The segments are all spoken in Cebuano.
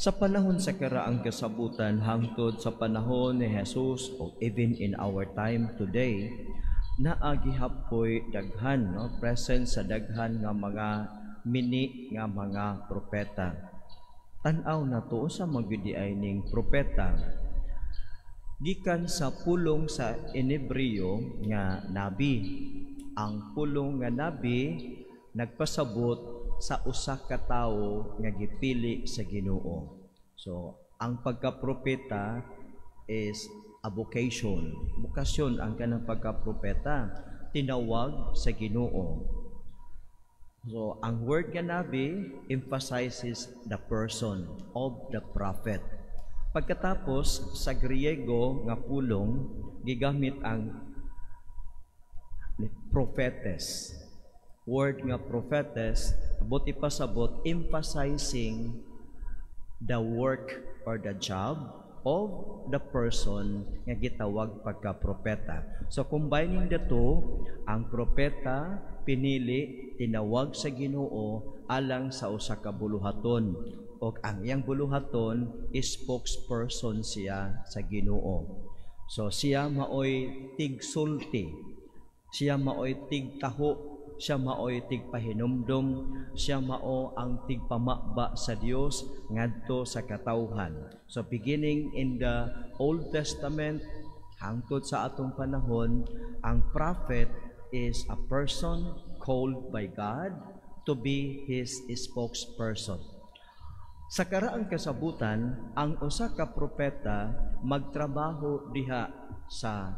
Sa panahon sa Karaang Kasabutan hangtod sa panahon ni Jesus o even in our time today, naa gihapoy daghan, no, presence sa daghan nga mga mini nga mga propeta. Tan-aw nato sa magyud ay ning propeta. Gikan sa pulong sa Hebreo nga nabi. Ang pulong nga nabi nagpasabot sa usa ka tawo nga gipili sa Ginoo. So, ang pagkapropeta is a vocation. Bokasyon ang kanang pagkapropeta, tinawag sa Ginoo. So, ang word nga nabi emphasizes the person of the prophet. Pagkatapos, sa Griego nga pulong, gigamit ang prophetes. Word nga prophetes, buot ipasabot, emphasizing the work or the job of the person nga gitawag pagka-propeta. So combining the two, ang propeta pinili, tinawag sa Ginoo alang sa usa ka buluhaton. Og ang iyang buluhaton is spokesperson siya sa Ginoo. So siya maoy tigsulti, siya maoy tigtaho, siya maoy tigpahinumdum, siya mao ang tigpamaba sa Dios ngadto sa katawhan. So beginning in the Old Testament hangtod sa atong panahon, ang prophet is a person called by God to be His spokesperson. Sa Karaang Kasabutan, ang usa ka propeta magtrabaho diha sa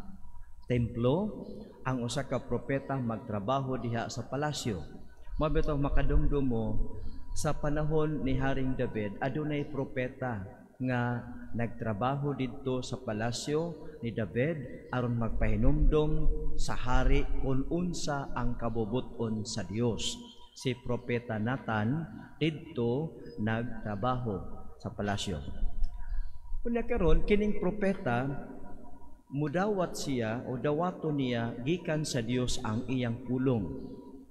templo, ang usa ka propeta magtrabaho diha sa palasyo. Mao bitaw makadumdum mo sa panahon ni Haring David, adunay propeta nga nagtrabaho didto sa palasyo ni David aron magpahinumdom sa hari kung unsa ang kabubut-on sa Dios. Si Propeta Nathan didto nagtrabaho sa palasyo. Unya karon, kining propeta mudawat siya o dawaton niya gikan sa Dios ang iyang pulong.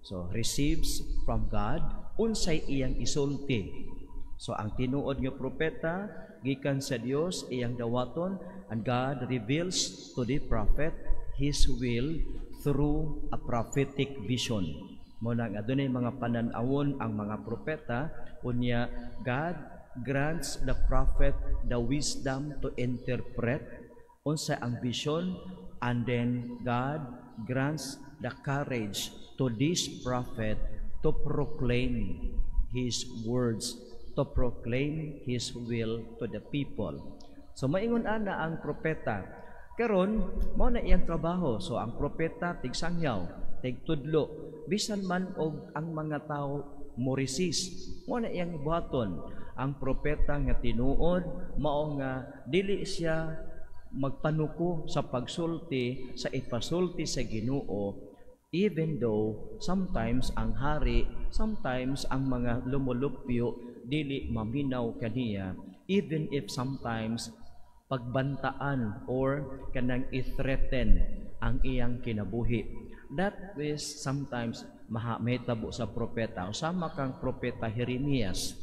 So receives from God unsay iyang isulti. So ang tinuod nga propeta, gikan sa Dios iyang dawaton, and God reveals to the prophet His will through a prophetic vision. Mao na nga adunay mga panan-awon ang mga propeta, unya God grants the prophet the wisdom to interpret unsa ang vision, and then God grants the courage to this prophet to proclaim His words, to proclaim His will to the people. So maingon ana ang propeta. Karon, mao na iyang trabaho. So ang propeta tigsangyaw, tigtudlo, bisan man og ang mga tao mo-resist, mao na iyang buhaton. Ang propeta nga tinuod mao nga dili siya magpanuko sa pagsulti sa ipasulti sa Ginoo, even though sometimes ang hari, sometimes ang mga lumulupyo dili maminaw kaniya, even if sometimes pagbantaan or kanang i-threaten ang iyang kinabuhi. That is sometimes mahitabo sa propeta. Sama kang Propeta Jeremias.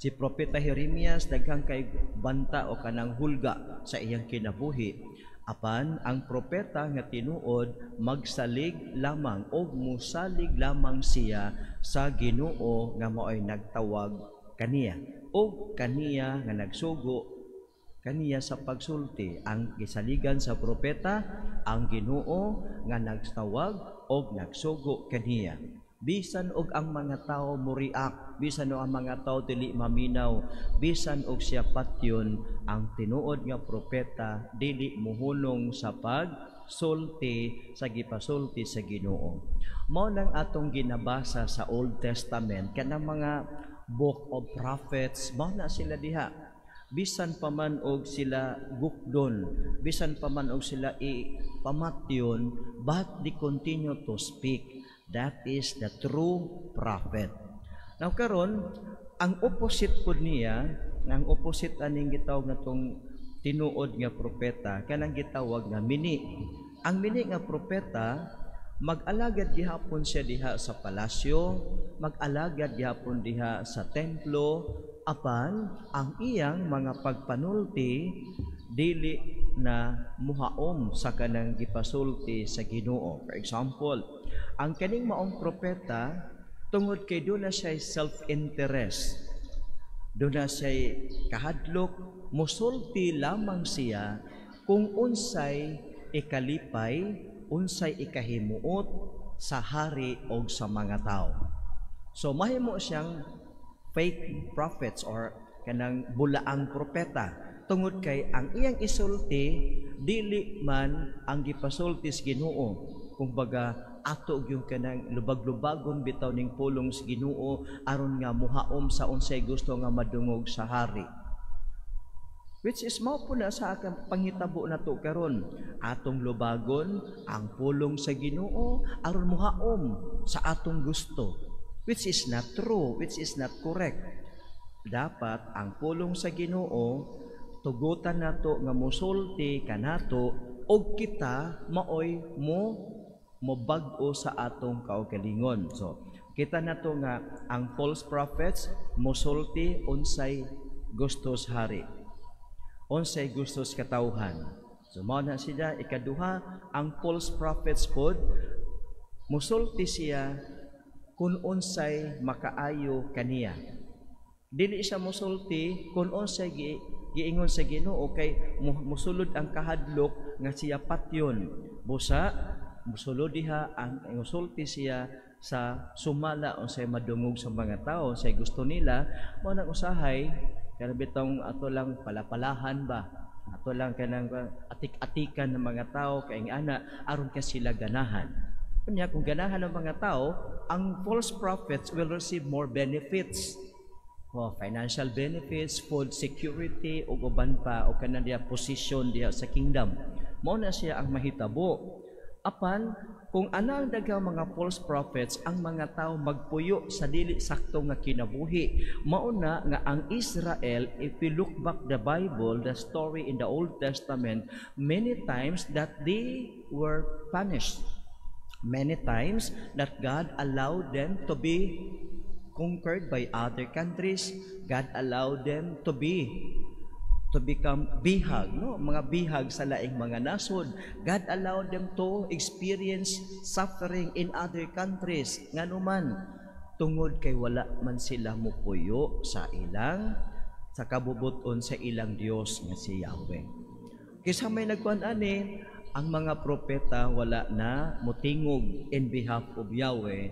Si Propeta Jeremias, daghang kay banta o kanang hulga sa iyang kinabuhi. Apan ang propeta nga tinuod magsalig lamang o musalig lamang siya sa Ginoo nga maoy nagtawag kaniya o kaniya nga nagsugo kaniya sa pagsulti. Ang gisaligan sa propeta, ang Ginoo nga nagtawag og nagsugo kaniya. Bisan og ang mga tao muriak, bisan og ang mga tao dili maminaw, bisan og siya patyon, ang tinuod nga propeta dili muhunong sa pagsulti sa gipasulti sa Ginoo. Mao nang atong ginabasa sa Old Testament, kanang mga book of prophets, mao na sila diha. Bisan pa man og sila gukdon, bisan pa man og sila ipamatyon, but they continue to speak. That is the true prophet. Now karon, ang opposite pud niya, ang opposite aning gitawag nga tong tinuod nga propeta, kanang gitawag nga mini. Ang mini nga propeta, mag-alagad gihapon siya diha sa palasyo, mag-alagad gihapon diha sa templo. Apan ang iyang mga pagpanulti dili na muhaom sa kanang gipasulti sa Ginoo. For example, ang kaning maong propeta, tungod kay duna siya self-interest, duna siya kahadlok, musulti lamang siya kung unsay ikalipay, unsay ikahimuot sa hari o sa mga tao. So mahimo siyang fake prophets or kanang bulaang propeta tungod kay ang iyang isulti dili man ang gipasulti sa Ginoo. Kumbaga, ato gyud kanang lubag-lubagon bitaw ning pulong sa Ginoo aron nga muhaom sa unsay gusto nga madungog sa hari. Which is mao po na sa akang panghitabo nato karon, atong lubagon ang pulong sa Ginoo aron muhaom sa atong gusto, which is not true, which is not correct. Dapat ang pulong sa Ginoo tugutan nato nga musulti kanato og kita maoy mo mobag-o sa atong kaugalingon. So, kita nato nga ang false prophets musulti unsay gusto sa hari, unsay gusto sa katawhan. So mao na sila. Ikaduha, ang false prophets pod musulti siya kung unsay makaayo kaniya. Dili siya musulti kung unsay giingon sa Ginoo kay musulod ang kahadlok nga siya patyon. Busa musulod diha ang musulti siya sa sumala unsay madungog sa mga tao, unsay gusto nila. Mao nang usahay kana bitong ato lang palapalahan ba, ato lang kanang atik-atikan ng mga tao kay ana aron ka sila ganahan. Unya kung ganahan ng mga tao, ang false prophets will receive more benefits. Oh, financial benefits, food security, ug uban pa, o kanang diha position diha sa kingdom. Mao na siya ang mahitabo. Apan kung ana ang daghang mga false prophets, ang mga tao magpuyo sa dili sakto nga kinabuhi. Mao na nga ang Israel, if we look back the Bible, the story in the Old Testament, many times that they were punished. Many times that God allowed them to be conquered by other countries. God allowed them to become bihag, no? Mga bihag sa laing mga nasod. God allowed them to experience suffering in other countries. Ngano man, tungod kay wala man sila mupuyo sa kabubuton sa ilang Dios nga si Yahweh. Kaysa may nagkuan ani, ang mga propeta wala na mutingog in behalf of Yahweh.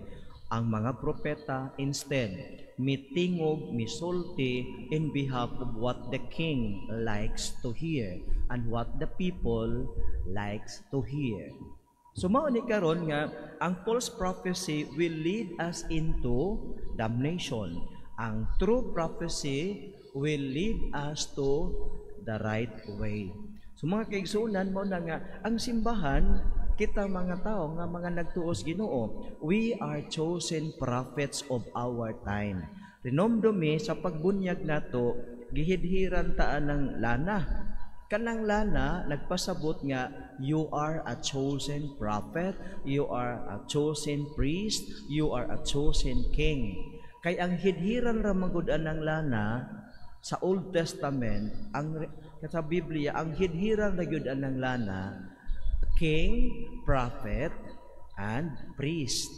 Ang mga propeta instead mitingog, misulti in behalf of what the king likes to hear and what the people likes to hear. So mao ni karon nga ang false prophecy will lead us into damnation. Ang true prophecy will lead us to the right way. So mga kaigsuonan, mao na nga ang simbahan, kita mga tao nga mga nagtuos Ginoo, we are chosen prophets of our time. Rinomdumi sa pagbunyag nato, gihidhiran ta ng lana. Kanang lana nagpasabot nga you are a chosen prophet, you are a chosen priest, you are a chosen king. Kay ang hidhiran ra man gud anang lana sa Old Testament, ang sa Biblia, ang hidhiran ra gyud anang lana, king, prophet, and priest.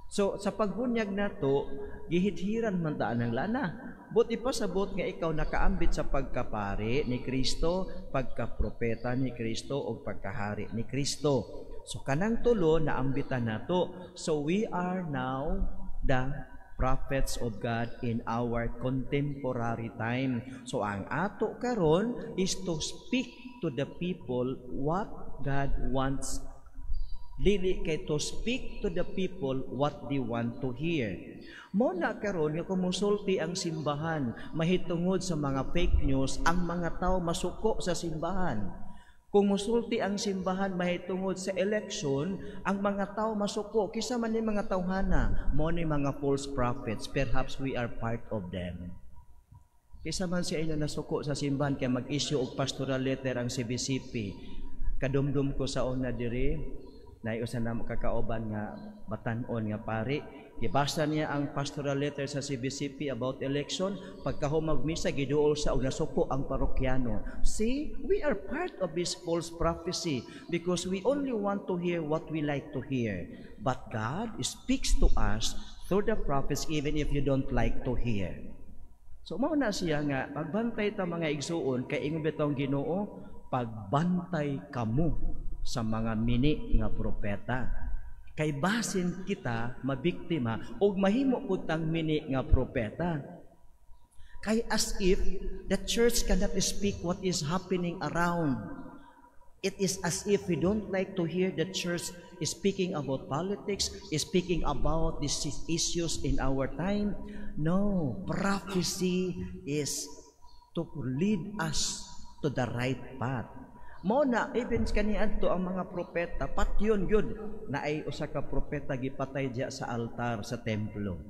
So sa pagbunyag nato, gihidhiran man ta ng lana. But ipasabot nga ikaw nakaambit sa pagkapari ni Kristo, pagkapropeta ni Kristo o pagkahari ni Kristo. So kanang tulo naambitan nato. So we are now the prophets of God in our contemporary time. So ang ato karon is to speak to the people what God wants, dili kay to speak to the people what they want to hear. Mao na karon nga kung musulti ang simbahan mahitungod sa mga fake news, ang mga tao masuko sa simbahan. Kung musulti ang simbahan mahitungod sa election, ang mga tao masuko. Kinsa man ni mga tawhana? Mao ni mga false prophets. Perhaps we are part of them. Kinsa man sa inyo nasuko sa simbahan kay mag-issue og pastoral letter ang CBCP? Kadumdum ko sa una diri, Naay usa na kakauban nga batan-on nga pari. Gibasa niya ang pastoral letter sa CBCP about election. Pagkahumag misa, giduol sa og nasuko ang parokyano. See, we are part of this false prophecy because we only want to hear what we like to hear. But God speaks to us through the prophets even if you don't like to hear. So mao na siya nga pagbantay ta, mga igsuon, kay ingon bitawng Ginoo, "Pagbantay kamo sa mga mini nga propeta." Kay basin kita mabiktima og mahimo pud tang mini nga propeta. Kay as if the church cannot speak what is happening around. It is as if we don't like to hear the church speaking about politics, speaking about these issues in our time. No, prophecy is to lead us to the right path. Mao na even kaniadto ang mga propeta patyon gyud. Naay usa ka propeta gipatay diya sa altar sa templo.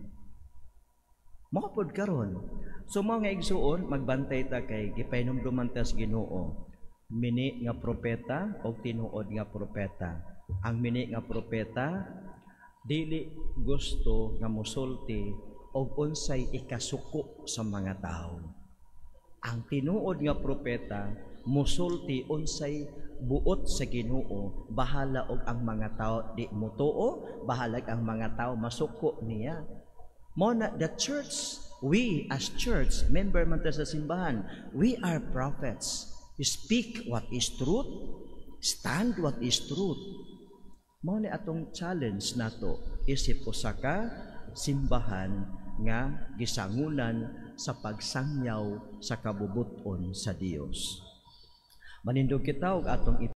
Mao pod karon. So mao nga, igsuon, magbantay ta kay gipahinumduman ta sa Ginoo. Mini nga propeta o tinuod nga propeta. Ang mini nga propeta dili gusto nga musulti og unsay ikasuko sa mga tao. Ang tinuod nga propeta musulti unsay buot sa Ginoo, bahala og ang mga tao di mutuo, bahala ang mga tao masuko niya. Mao na the church, we as church member man ta sa simbahan, we are prophets. Speak what is truth, stand what is truth. Mao ni atong challenge nato isip usa ka simbahan nga gisangunan sa pagsangyaw sa kabubut-on sa Dios. Manindog kita og atong